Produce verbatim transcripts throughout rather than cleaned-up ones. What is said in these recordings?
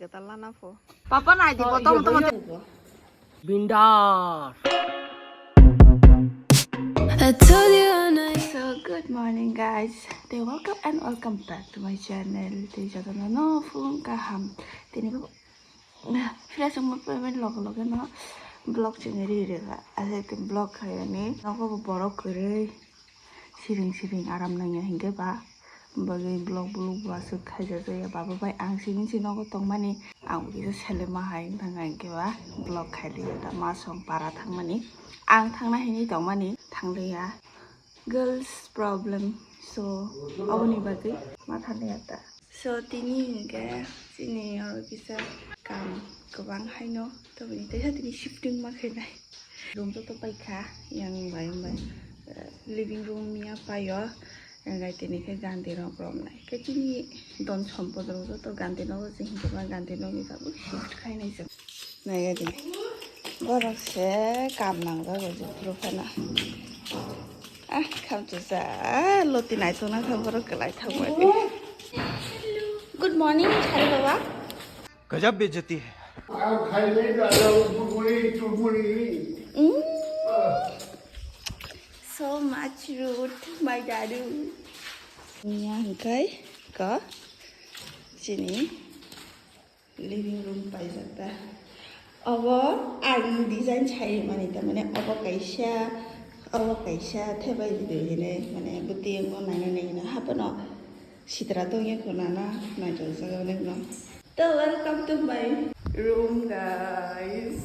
Papa nai di, oh, kotor iya, motor iya. Bindar. I told you all night. So, good morning, guys. Tei welcome and welcome back to my channel. Tei jotono no phung kaham. Tini ko fresh wngma phaimani loge loge no vlog chengwi ri rega. Asai tei vlog khaiyani nogo bo borok kwrwi. Siring siring aram nangya hinkhe ba bagwi vlog vlog bo aswk khaijak ya baba bai ang siring si nogo tongmani ang bo kisa selema hai wng thangkha hinkhe ba vlog khailiya da ma song para thangmani ang thangna hinwi tongmani thangliya girls problem so oboni bagwi ma thangliya da. So, tini hinkhe chini oro kisa kam kwbang haino, tamoni teisa tini shifting ma khainai. Room joto paikha, yang bai bai, eh, living room ya paio, engai tini khe Gandhi rok romnai. Khe chini don sompod rok joto Gandhi nogo se hinkhe ma Gandhi nogo tabuk shift khainai se. Naiya di. Borok se kam nang jago je phuru phano. Ah, khamchisa, loti nai tongna thang borok kwlai thang bai di. Good morning, Chari baba. गजब बेइज्जती है। Mm. So much rude, my dadu. Niya hingkai ko chini living room paijak ta. Obo ang design sai mani ta mane obo kaisa, obo kaisa thebai di hinwi mane bwtwi wngma naina nai hino haphano sitra tongya khuna na naijak jaga nai no. To welcome to my room, guys.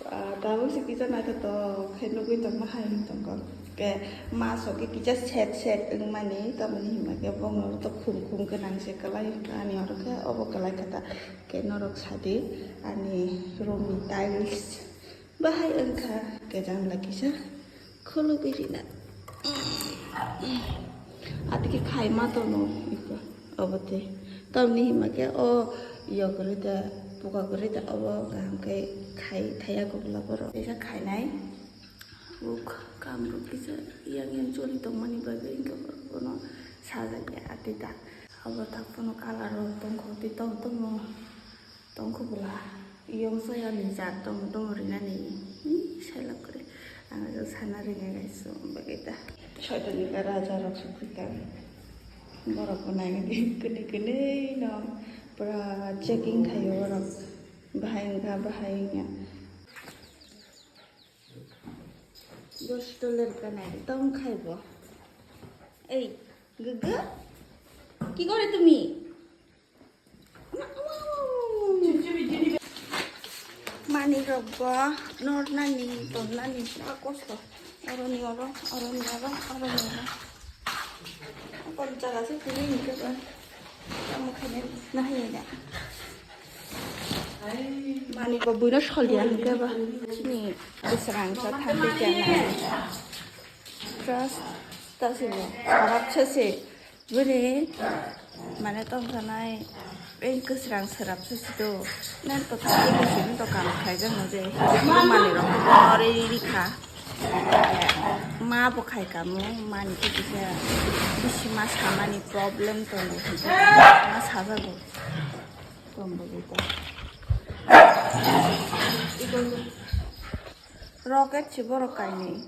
Ah, tabuk se kisa naithotok khe nugwi tongma hai wng tongo. Ke ma sok khe kisa set set wngmani, tamoni hima khe bongno to khum khum gwnang se kwlai ani oro khe obo kwlai kha ta. Ke norok sadi ani room ni tiles bahai wngkha ke janla kisa khulugwi rina. Atiki khai ma tono iko obo te. Tamni hima khe o yo kwrwi da, puka kwrwi da obo kaham khe khai thaya kok la borok. Kaisa khainai. Uk, kamrok kisa yang yang choli tongmani bagwi hwnkhe bono sajak ya atita. Abo tak phano colour rok tongkho tei tong tongmo tongkho bwla. Yong soya ni jat tongmo tongmo rinani. Hi, selak kore. Ang jok sana ringai gai so bagwi ta. Soitoni ka raja rok sukui ta. Borok bo nai di kwnwi kwnwi no pura checking khaio borok. Bahai wngkha, bahai wngya. Dos dollar ka nai tong khai bo. Ei, gugu? Ki gore tumi? Mani rok bo nor nani, ton nani, pura kosto. Oro ni oro, oro ni oro, oro ni oro. Kon jaga se tini ni ke ba. Tamo khane na hai da. Mani bo buino soliya hwnkhe ba. Chini bwswrang sa thangwi kya na. Just ta se bo. Harap se se. Bini mane tongkha nai. Ei kwsrang srap se se do. Nen to thangwi se nen to kam khai jang no je. Mani rok ori ri kha. Ma bo khai kamo, mani khe kisa bisi ma samani problem tongo, ma sajago. Tong bagwi ta. Rocket se borok kainwi.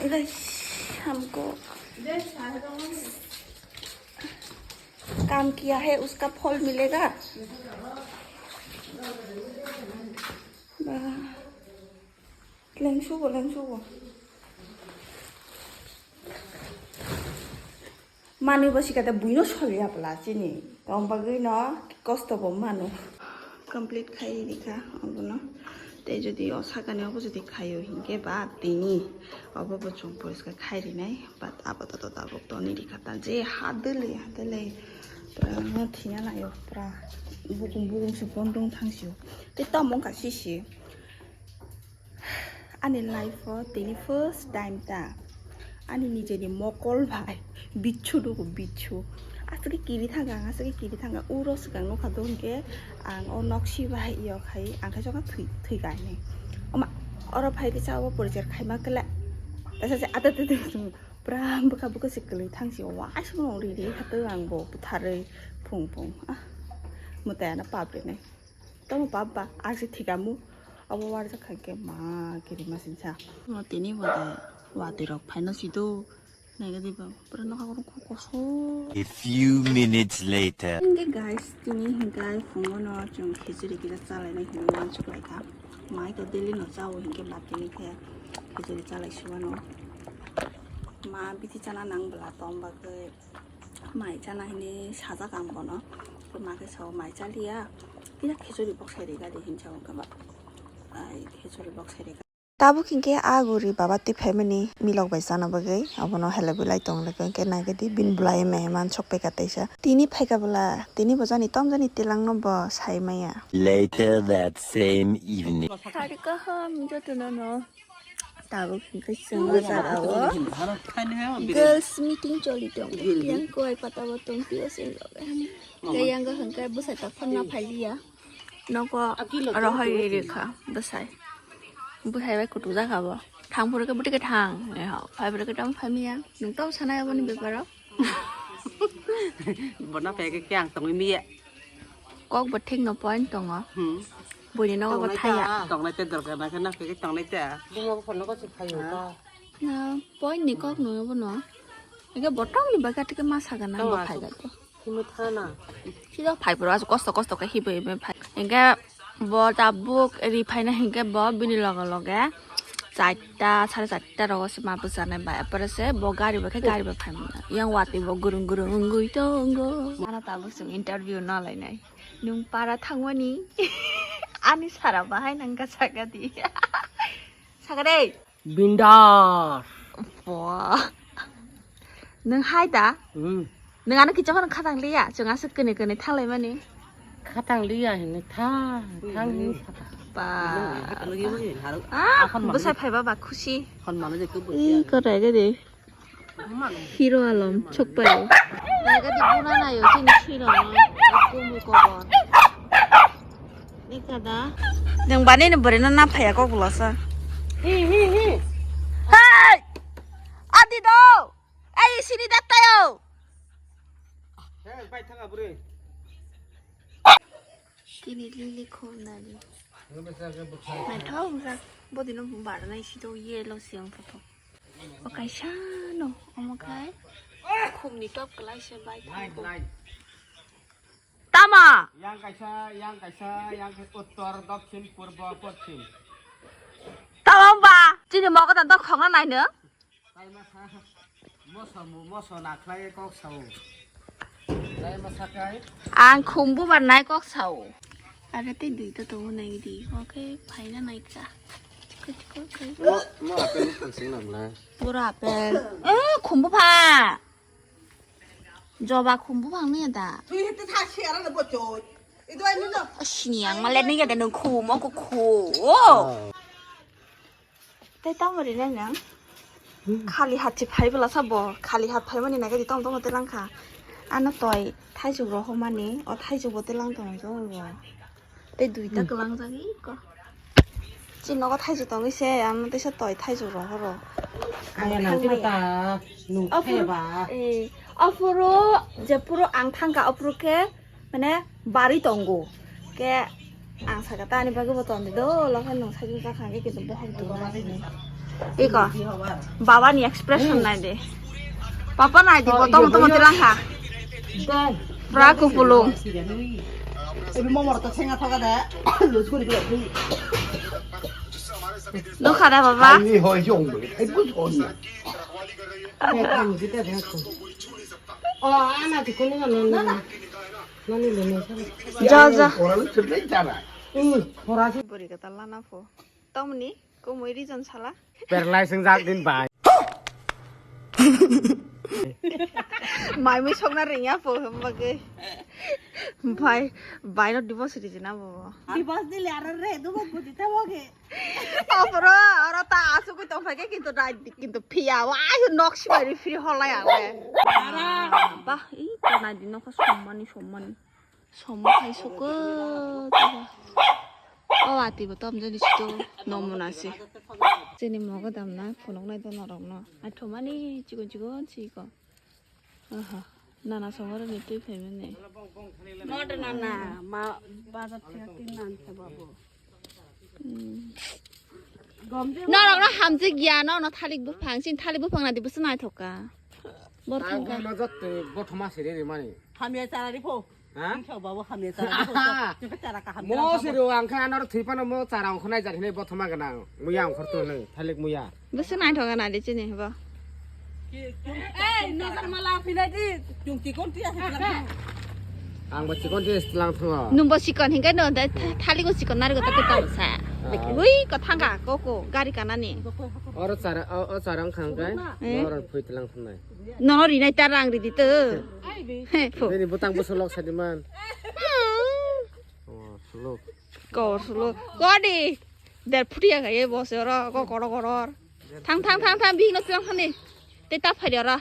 Ida hamko. काम किया है उसका फल मिलेगा। Ba. Lengsugo, lengsugo. Mani bo sikata buino soliya pla chini. Tong bagwi no kosto bo mano. Complete khai rikha obono. Tei jodi o sakani obo jodi khaio hinkhe ba tini obo bo chwng poriskar khai rinai. But apatot tabuk toni rikha ta je ha dele, ha dele. Pura no thina naio pura. Bukum bukum se bondong thangsio. Tei tamo wngkha sisi. Ani life o tini first time ta. Ani nijeni mokol bai bichu dugo bichu. Aswk kiri thangkha ang, aswk kiri thangkha. Uro swkang nukha do hinkhe ang o noksi bai yok hai ang khe jokha thwi, thwi kainwi. Oma, oro phai khe cha o porichar khaima kle. Tasa se ata te te. Pura bwkha bwkha se kwlwi thang si, waisa rong ri ri kha to ang bo butharwi phung phung. Ah, mwtai ano pap rinai. Tamo pap ba, ang se thikamu. Abo warjak kha khe ma kiri ma sinsa. Mo tini bo de watwi rok phaino si do. Nai ga di ba, pura nokha rok kho koso. A few minutes later. Hingke guys, tini hingke phungo no chwng khichiri kisa chalainai hinwi uansuk lai kha. Mai to daily no chao hingke ba tini khe khichiri chalai si uano. Ma bithi chana nang bwla tom bagwi mai chana hinwi sajak ang bono. Ma khe sao mai chaliya. Kisa khichiri bok sai ri ga di hin sao khe ba. Ai khichiri bok sai ri ga. Tabuk hinkhe a guri baba twi phaimani milok bai chana bagwi abono helebwi lai tong lai kha, hinkhe naikhe di bini bwlai meheman sok phaikha teisa. Tini phaikha bwla, tini bo jani tom jani tilangno bo sai maya. Later that same evening. Sari kaham jotono no. Tabuk hinkhe chwng o jaga o girls meeting choli tongo. Yang koi pata bo tong pio se loge. Yang hinkhe bwsai tak phone na phailiya. Nogo rohor ri ri kha bwsai. Bwsai bai kutuk jak kha bo. Thang phuru khe bwtwi khe thang. Phai phuru khe tamo phai maya. Nwng tamo sanai aboni beparo? Bo na phai khe ang tongwi maya. Kok bo thik no point tongo. Hmm. Buini nogo bo thaya. Tongnai te dorkar na khe na phai khe tongnai te. Buma bo phone no ko se phaio ta. Na point ni kok no bo no. Ege botong ni bagati khe ma saga na bo phai ga to. Himwi thana. Sida phai phuru aswk kosto kosto khe himwi himwi phai. Hinkhe bo tabuk ri phaina hinkhe bo bini loge loge charta, sare charta rogo se ma bwchanai bai. Apore se bo gari bai khe gari bai phai mano. Yang watwi bo gurung gurung wngwi tongo. Ano tabuk chwng interview no lainai. Nwng para thangmani ani sara bahai nang kha saka di. Saka de. Bindar. Wah. Nwng hai da? Hmm. Nwng ano kicha phano khatang liya, chwng aswk kene kene thanglai mani. Khatang liya hini thang, thang hini saka. Ba. Ah, bwsai phaiba ba khusi. Hon mano je kebo. Ih, korai gede. Hero alom chokpai. Naga di buna nayo chini chino. Kumu kobor. Nikada. Nang bani ni bore na na phaya kok bulosa. Hi hi hi. Hey! Adi do. Ai sini daktayo. Hey, bai thanga bure. Kini lili khum nani. Naithok jak. Bodino barnai si do yellow siyang photo. O kaisa no, omo khai khumni top kwlai se bai thango. Tama? Yang kaisa, yang kaisa, yang khe uttor, dokhin, purbo, poschim. Tama ba? Chini mogo da dok khongna naino? Kaima sa, moso mu, moso nakhlai kok sao. Ang khumbu bar nai kok sao. Are tei duita tongo nai di. Oke, phaina nai kha. Chikha chikha kha. Mo, mo apel ni phansing nam na. Pura apel. Eh, khumbu pha. Joba khumbu phang ni da. Twi hete tha si ara le bo choi. Idu ai ni no. Sini ang male ni ya da no khumo ko khu. Tei tamo rinai nang? Khali hat se phai bwla sa bo, khali hat phaimani naikhe di tong tong telang kha. Ano toi thaijwk rohormani, o thaijwk bo telang tong tong bo. Tei duita kwlang jagwi ko. Chini nogo thaijwk tongwi se, ano teisa toi thaijwk rohoro. Ang thangmaya. Aphuru, eh, aphuru, jephuru ang thangkha, aphuru khe mane barwi tongo. Ke ang saka ta ani bagwi bo tondi do, lo khe nwng sajwk jakha khe kintu bohok duna hini. Iko, baba ni expression nai de. Papa nai di, bo tong tong tilang kha. Pra kupulung. Ebi momor to senga thoga de. Lus kuri kuri. Nukha da baba. Ni hoi jong bo. Ai bus hoi na. Oh, ana di kuni na na. Ja, ja. Buri kata lana pho. Tamni komoi reason sala. Perlai sing jak din bai. Mai mui sokna ringya pho him bagwi. Bai, bai no divorce rijina bo. Divorce dile ara re, dubo buji ta boge. Oporo, oro ta asugwi tongphai khe kintu nai di, kintu phiya, wa, ayo nok sibai ri phiri holai ale. Ba, i to nai di nokha sommani, sommani. Somma khai sukha, tara. O ati bo tom jani sito nomona se. Chini mogo damna phunuk nai dono rok no. Athomani chikon chikon chikon. Aha. Nana songore ni twi phaimani. Nana ma bazar thik tin nan se babu. Norok no hamjik ya no no thalik buphang sin thalik buphang na di busu nai thoka. Bor thangka. Ang no jot bothoma siri ri mani. Hamya chara ri pho. Ha? Ang khe babu hamya chara ri pho. Chara ka hamya. Mo siri ang kha anor thwi pano mo chara ang khonai jar hinai bothoma gana. Muya ang khortu hinai thalik muya. Busu nai thoka na di chini bo. Ei nazar mala phina di. Chung chikon ti asa. Ang bo chikon ti lang thungo. Nung bo chikon hinga no da thalik bo chikon nari go ta ta sa. Hui ko thangka ko ko gari kanani. Oro chara o chara ang khang kai. Oro phui tlang thunai. Nono rinai ta rang ridi to. He pho. Bini butang busu lok sadi man. Oh, suluk. Kor suluk. Kodi. Der phutia ga ye bos ro ko koro koro. Thang thang thang thang bihno tlang thani. Te ta phai ro.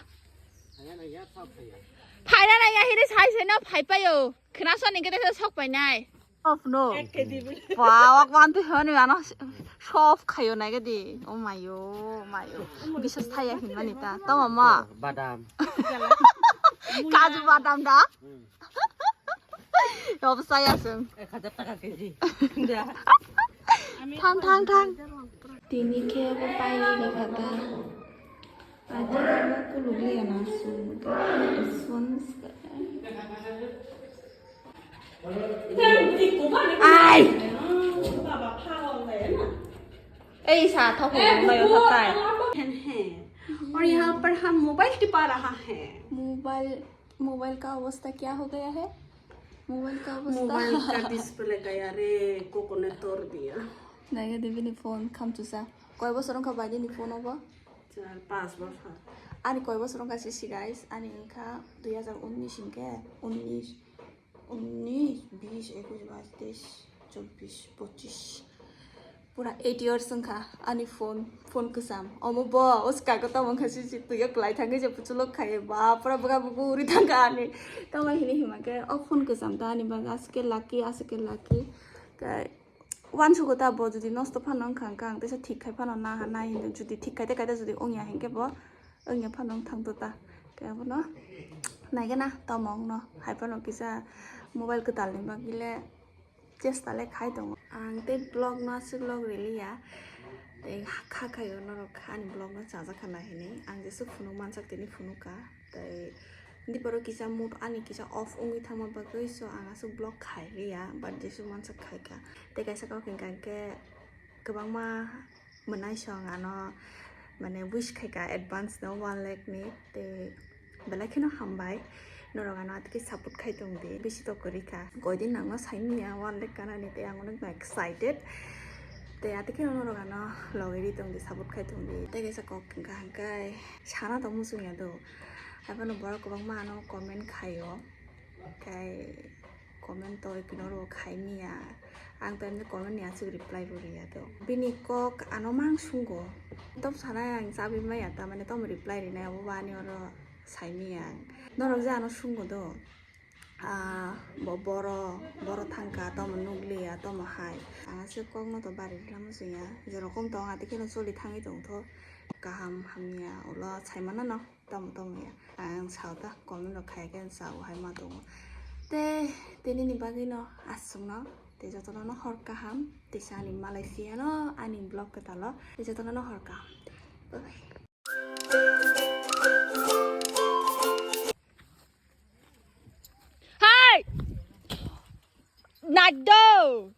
Phai ra ya hiri sai sai no phai payo. Khna soni gede sok pai nai. Of no. Wow, ak wan tu hanu ano sof khayo nai gedi. Oh my yo, oh my yo. Bisas thaya hin mani ta. To mama. Badam. Kaju badam da. Obsaya sung. Ek hajar taka keji. Thang thang thang. Tini khe bo pai ni kata. Ada kuluk liya na sung. This one is Ai! Ei sa thok ko mai o thok tai. हैं, हैं। और यहाँ पर हम मोबाइल टिपा रहा है। Mobile, mobile का अवस्था क्या हो गया है? मोबाइल का अवस्था। मोबाइल का डिस्प्ले गया रे, कोको ने तोड़ दिया। Naiga de bini phone khamchusa. Koi bosor wngkha bai nini phone obo? Char, pas bosor. Ani koi bosor wngkha sisi guys, ani wngkha dui hazar unnish hinkhe, unnish, unnish, bish, ekush, bais, teish, chobbish, pochish. Pura eight years wngkha ani phone, phone kwcham. Omo bo, o swkang ko tamo wngkha sisi, twi o kwlai thangwi je puchulok khai, ba, pura bwkha bwkha uri thangkha ani. Tamo hini hima khe, o phone kwcham ta ani bagwi aswk khe lucky, aswk khe lucky. Khe, Uansukgo ta bo jodi nosto phano wngkha, wngkha ang teisa thik khai phano naha nai hinwi, jodi thik khai te, khai te jodi wngya hinkhe bo wngya phano wng thang to ta. Khe abono naigena tamo wngno hai phano kisa mobile kwtalni bagwi le chesta le khai tongo. Ang tei vlog no aswk log riliya, tei kha khaio norok ani vlog no chajak kha nai hinwi. Ang jeswk phunuk mansak tini phunuk kha. Tei diporo kisa mood ani kisa off wngwi thangma bagwi, so ang aswk vlog khai liya, but jeswk mansak khai kha. Tei kaisa kok hwnkha hwnkhe kwbangma mwnaisong ano mane wish khai kha advance no one lakh ni, tei belai kheno hambai norok ano atike support khai tong di, bisi to kwrwi kha. Koidin nangno saimanya one lakh kanani, tei ang onek no excited, tei atike norok ano logwi ri tong di, support khai tong di. Tei kaisa kok hwnkha hwnkhe sana tong muchung ya do. Haiphano borok kwbangma ano comment khaio, khai comment to ignore bo khai miya. Ang to emni comment ni aswk reply bo riya do. Bini kok ano mang sungo. Tom sanai ang chabi maya, tamani tom reply rinai abo bo ani oro sai miya ang. Norok je ano sungo do. Ah, bo boro, boro thangkha, tomo nukliya, tomo hai. Ang aswk kokno to bari rwlamo chwngya. Jerokom tong, atwi kheno choli thangwi tongtho. Kaham hamya ulo saimano no, tamo tongya. Ang sao ta, comment rok khai khe sao hai ma tongo. Tei, tini ni bagwi no aswkno, tei jotono no hor kaham, teisa ani Malaysia no, ani vlog kwtalo, tei jotono no hor kaham. Bye bye. Hai! Nado!